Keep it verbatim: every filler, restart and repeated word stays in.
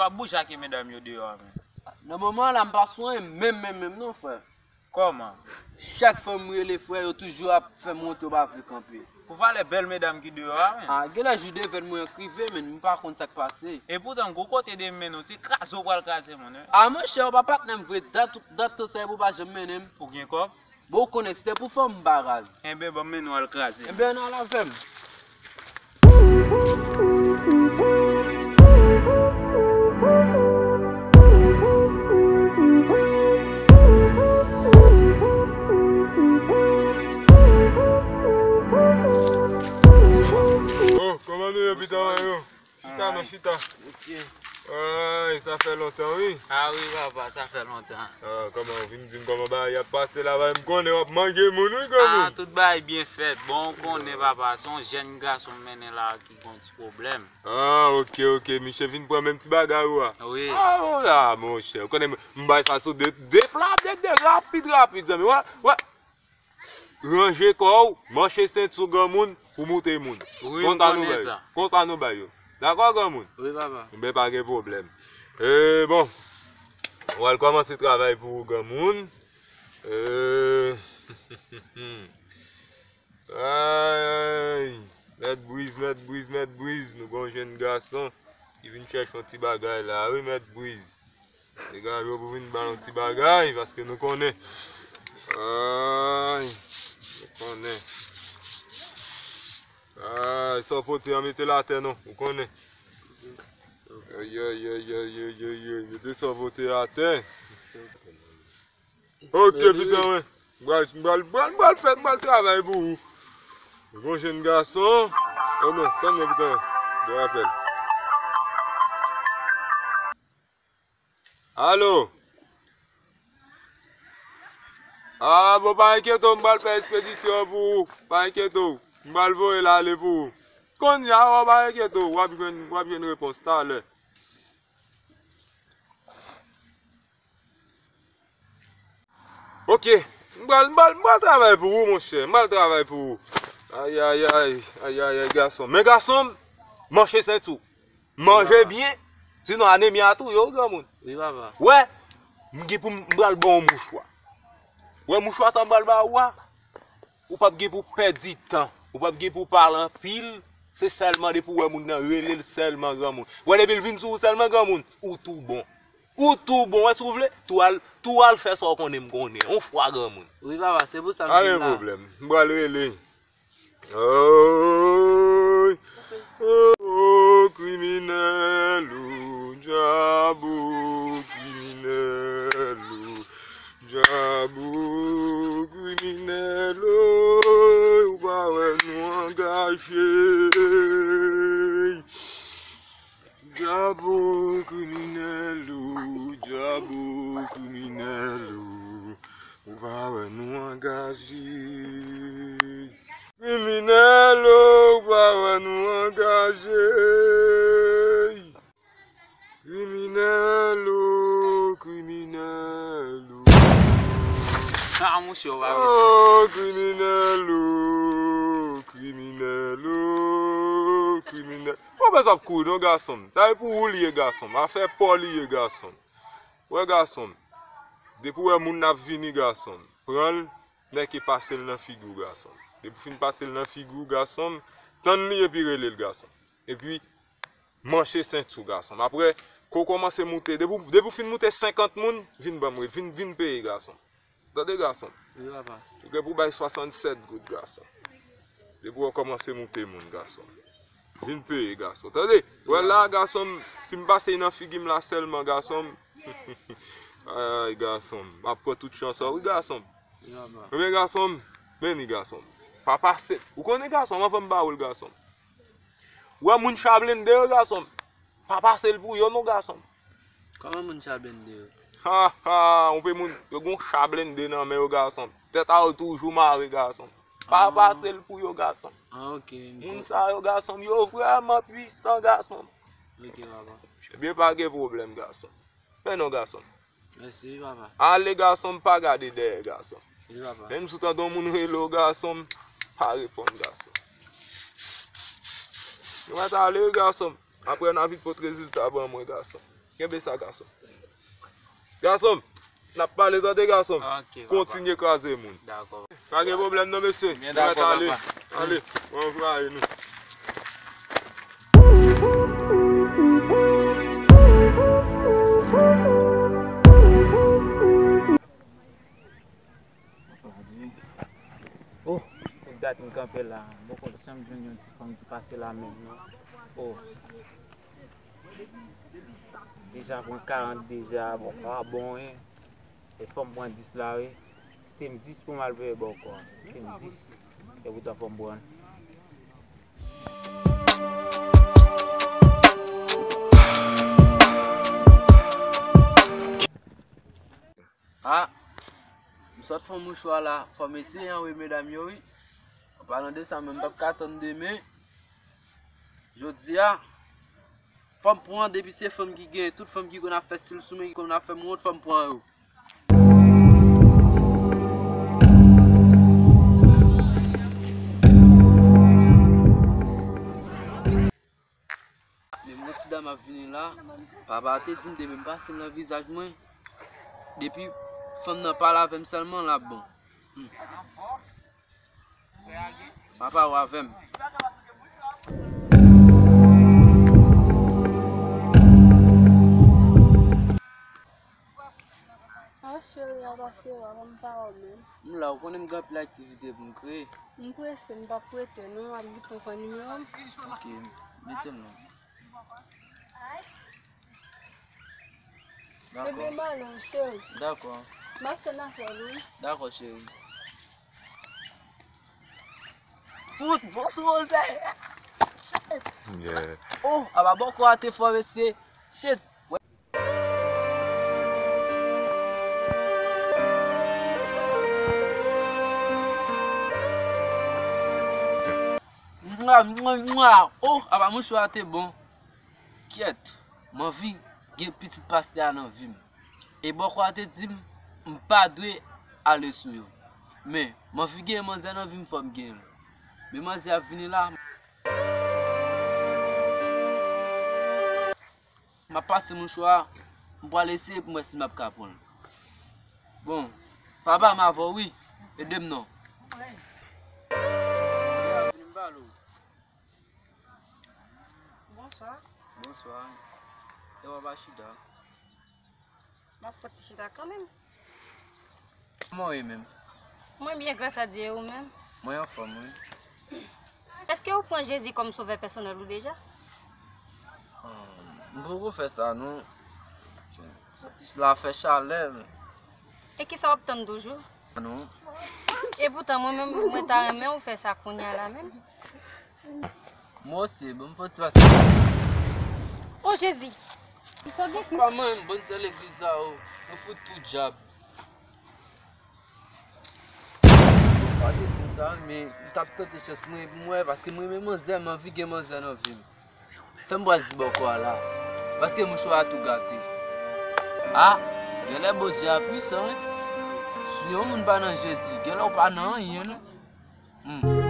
Ap bouje ak medam yo deyò a menm. Nan moman la, m pa sou anyen menm, menm, menm non, frè. Kòman? Chak fwa m rele frè, yo toujou ap fè m wont, yo pa vle kanpe. Pou valè bèl medam ki deyò a menm. A, genlè jou de venn mwen k rive, men m pa konn sa k pase. E poutan, gwo kote de m mennen w, se kraze w pral kraze moun, wi. A, monchè, ou pa patnè m vre, dat, dat tan sa e pou pa janm mennen m. Ou gen kòb? Bon, ou konnen, si te pou fanm, m pa raz. Enben, ban m mennen w al kraze. Enben, ann al avè m. Oh, kòman nou ye, pita mwen yo? Chita non, chita. Ok. Ay, sa fè lontan, wi. A wi, papa, sa fè lontan. Ah, kòman, ou vin di m kòman bagay ap pase la, bay m konnen w ap mange moun, wi, granmoun. Ah, tout bagay byen fèt. Bon, ou konnen, papa, se yon jèn gason m mennen la ki gon ti pwoblèm. Ah, ok, ok, misye vin pran menm ti bagay ou a. Wi. Ah, oh, ah, monchè, ou konnen m, m bay sa sou de, de pla, de, de, rapid, rapid, zanmi, wè, wè. Ranje kò w, manche senti w granmoun, pou moute moun. Wi, m konnen sa. Konsa nou bay yo. Konsa nou bay yo. Dakò, granmoun? Wi, papa. Enben, pa gen pwoblèm. E, bon. Mwen al kòmanse travay pou ou, granmoun. E, ay, mèt briz, mèt briz, mèt briz. Nou gon jèn gason ki vin chèche yon ti bagay la, wi, mèt briz. Degaje w pou vin ba nou ti bagay, paske nou konnen. Ay, nou konnen. Ay, sa w pote an, mete l atè non, ou konnen. Ay, ay, ay, mete sa w pote atè. Ok, pita mwen. M pral, m pral, m pral, m pral fè, m pral travay pou ou. Bon jèn gason. Oh non, tann mwen, pita mwen. Bon apèl. Alo? Ah, bon, pa enkyete w, m pral fè espedisyon an pou ou. Pa enkyete w. M pral voye l ale pou ou. Kounye a, w pa enkyete w, w ap jwenn, w ap jwenn repons talè. Ok, m pral, m pral, m pral travay pou ou, monchè. M pral travay pou ou. Ay, ay, ay, ay, ay, ay, gason. Men gason m, manche senti w. Manje byen, sinon anemi a touye w, granmoun. Wi, papa. Wè, m gen pou m, m pral ba w mouchwa. Wè mouchwa sa m pral ba ou a, ou p ap gen pou pèdi tan, ou p ap gen pou pale anpil, se sèlman depi w wè moun nan, rele l sèlman, granmoun. Wè depi l vin sou ou sèlman, granmoun, ou tou bon. Ou tou bon, wè si w vle, tou al, tou al fè sa w konnen m konnen, yon fwa, granmoun. Wi, papa, se pou sa m vin la. Pa gen pwoblèm, m pral rele. Oy, o kriminèl ou, dyab ou, kriminèl ou, dyab ou, kriminèl ou, ou pa wè nou angaje. Dyab ou, kriminèl ou, dyab ou, kriminèl ou, ou pa wè nou angaje. Kriminèl ou, ou pa wè nou angaje. Kriminèl ou, kriminèl ou. Ah, monchè, ou pa vle sa. Oh, kriminèl ou, kriminèl ou, kriminèl. Ou pa bezwen ap kouri non, gason m. Sa e pou ou li ye, gason m. Afè pa w li ye, gason m. Wè, gason m. Depi w wè moun nan ap vini, gason m, pran l, nèke pase l nan figi w, gason m. Depi w fin pase l nan figi w, gason m, tann li epi rele l, gason m. Epi, manche senti w, gason m. Apre, ke w kòmanse moute, depi w, depi w fin moute senkant moun, vin ban m, vin, vin peye, gason m. Tande, gason m. Wi, papa. Ou gen pou bay swasannsèt goud, gason m. Depi w kòmanse moute moun, gason m. Vin peye, gason. Tande? Wè la, gason m, si m pase nan figi m la sèlman, gason m. Ay, gason m. M ap pran tout chans ou, wi, gason m. Wi, papa. Ebyen, gason m, beni, gason m. Pa pase. Ou konnen, gason m, anvan m ba ou l, gason m. Wè moun cha blende yo, gason m. Pa pase l pou yo non, gason m. Kòman moun cha blende yo? Ha, ha, yon pe moun, yo gon cha blende nan men yo, gason m. Tèt a yo toujou mare, gason m. Pa pase l pou yo, gason m. Ah, ok. Moun sa yo, gason m, yo vrèman pwisan, gason m. Ok, papa. Ebyen, pa gen pwoblèm, gason m. Fè non, gason m. Mèsi, wi, papa. Ale, gason m, pa gade dèyè, gason m. Wi, papa. Menm si w tande yon moun rele w, gason m, pa reponn, gason m. Nou mèt ale, wi, gason m. Apre, n a vin pot rezilta ban mwen, gason m. Kenbe sa, gason. Gason m, n ap pale, tande, gason m. Ok, papa. Kontinye kraze moun. Dakò. Pa gen pwoblèm non, mesye. N mèt ale. Ale, mwen anvwaye nou. Oh, pou dat m kanpe la, m poko janm jwenn yon ti fanm ki pase la menm non. Oh. Deja pran karant deja, bon, pa bon, wi. E fò m pran dis la, wi. Sistèm dis pou m al peye bòkò a. Sistèm dis. E poutan fò m pran. Ah, m sot fè yon mouchwa la, fò m eseye anvoye medam yo, wi. An palan de sa, mwen m p ap ka tann demen. Jodi a, fò m pran, depi se fanm ki gen, tout fanm ki konn ap fè stil sou mwen, ki konn ap fè m wont, fò m pran yo. Men mwen ti dam ap vini la, papa a te di m depi m pase l nan vizaj mwen, depi fanm nan pale avè m sèlman l ap bon. Hmm. Papa ou avè m. Oh, cheri, a pase w, a ban m pawòl menm. M la, ou konnen m gen anpil aktivite pou m kreye. M prese, m p ap rete non, m ap gentan pran nimewo m. Ok, mete l non. Dakò. Bebe, m ale wi, cheri. Dakò. M ap tann apèl ou wi. Dakò, cheri. Fout, bon sou wozè. Shit. Yeah. Oh, aba bòkò a te fò, mesye. Shit. Mwa, mwa, mwa. Oh, aba mouchwa a te bon. Kyèt, m anvi gen pitit pastè a nan vi m. E bòkò a te di m, m pa dwe ale sou yo. Men, m anvi gen manzè nan vi m, fò m gen l. Men manzè ap vini la. M ap pase mouchwa, m pral eseye pou m wè si m ap ka pran l. Bon, papa m avè w wi, ede m non. Vini m pale w. Bonswa. Bonswa. E w ap chita? M ap fè ti chita kanmenm. Kòman w ye menm? Mwen byen, gras a Dye, e ou menm? Mwen anfòm, wi. Èske ou pran Jezi kòm sovè pèsonèl ou deja? Ah, m poko fè sa, non. Sa ti la fè chalè. E kisa w ap tann toujou? Non. E poutan, mwen menm, mwen ta renmen ou fè sa kounye a la menm. Mwen osi, ban m fè ti pati. O Jezi! Kòman, m bann sè legliz sa yo, nou fout tou djab. Pa te di m sa, men m t ap tante chans mwen pou m wè, paske mwen renmen manzè, m anvi gen manzè nan vi m. Sa m pral di bòkò a la? Paske mouchwa a tou gate. A, genlè Bondye a pwisan, wi. Si yon moun pa nan Jezi, genlè w pa nan anyen, non. Hmm.